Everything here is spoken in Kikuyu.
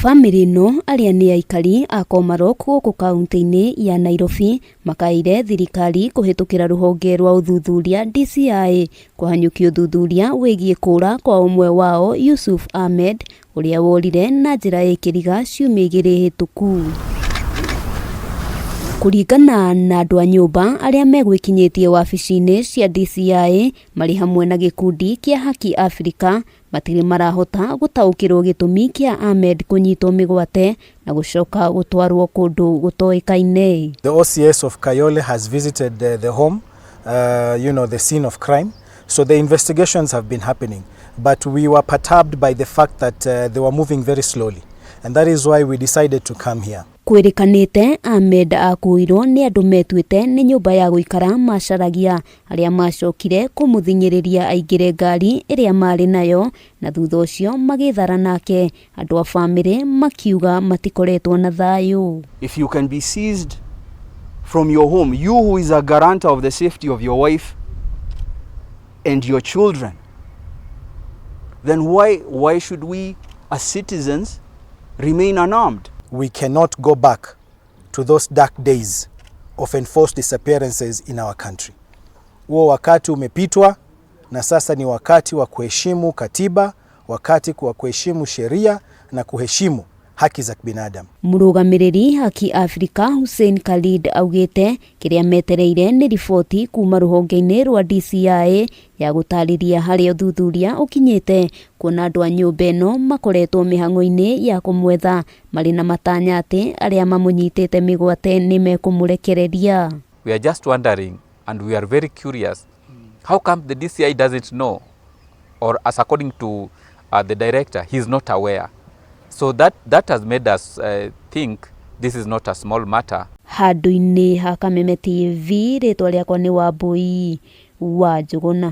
Bamĩrĩ ĩno arĩa nĩ aikari a Komarok gũkũ kaunti-inĩ ya Nairobi makaĩire thirikari kũhĩtũkĩra rũhonge rwa ũthuthuria DCI kũhanyũkia ũthuthuria wĩgiĩ kũũra kwa ũmwe wao Yusuf Ahmed ũrĩa worire na njĩra ĩ kĩriga ciumia igĩrĩ hĩtũku. Kũringana na andũ a nyũmba arĩa megwĩkinyĩtie wabici-inĩ cia DCI marĩ hamwe na gĩkundi kĩa Haki Africa matirĩ marahota gũtaũkĩrwo gĩtũmi kĩa Ahmed kũnyitwo mĩgwate na gũcoka gũtwarwo kũndũ gũtoĩkaine. The OCS of Kayole has visited the home, the scene of crime. So the investigations have been happening. But we were perturbed by the fact that they were moving very slowly. And that is why we decided to come here. Kwĩrĩkanĩte Ahmed akuirwo nĩ andũ metuĩte nĩ nyũmba ya gũikara macaragia arĩa macokire kũmũthing'ĩrĩria aingĩre ngari ĩrĩa marĩ nayo na thutha ũcio magĩthara nake. Andũ a bamĩrĩ makiuga matikoretwo na thayũ. If you can be seized from your home, you who is a guarantor of the safety of your wife and your children, then why should we as citizens remain unarmed? We cannot go back to those dark days of enforced disappearances in our country. Huo wakati umepitwa na sasa ni wakati wa kuheshimu katiba, wakati wa kuheshimu sheria na kuheshimu haki za kibinadamu. Mũrũgamĩrĩri Haki Africa Hussein Khalid augĩte kĩrĩa metereire nĩ riboti kuma rũhonge-inĩ rwa DCI ya gũtarĩria harĩa ũthuthuria ũkinyĩte kuona andũ a nyũmba ĩno makoretwo mĩhang'o-inĩ ya kũmwetha marĩ na matanya atĩ arĩa mamũnyitĩte mĩgwate nĩ mekũmũrekereria. We are just wondering and we are very curious how come the DCI doesn't know, or as according to the director, he's not aware. So that has made us think this is not a small matter. Handũ-inĩ ha Kameme TV, rĩtwa rĩakwa nĩ Wambui wa Njũgũna.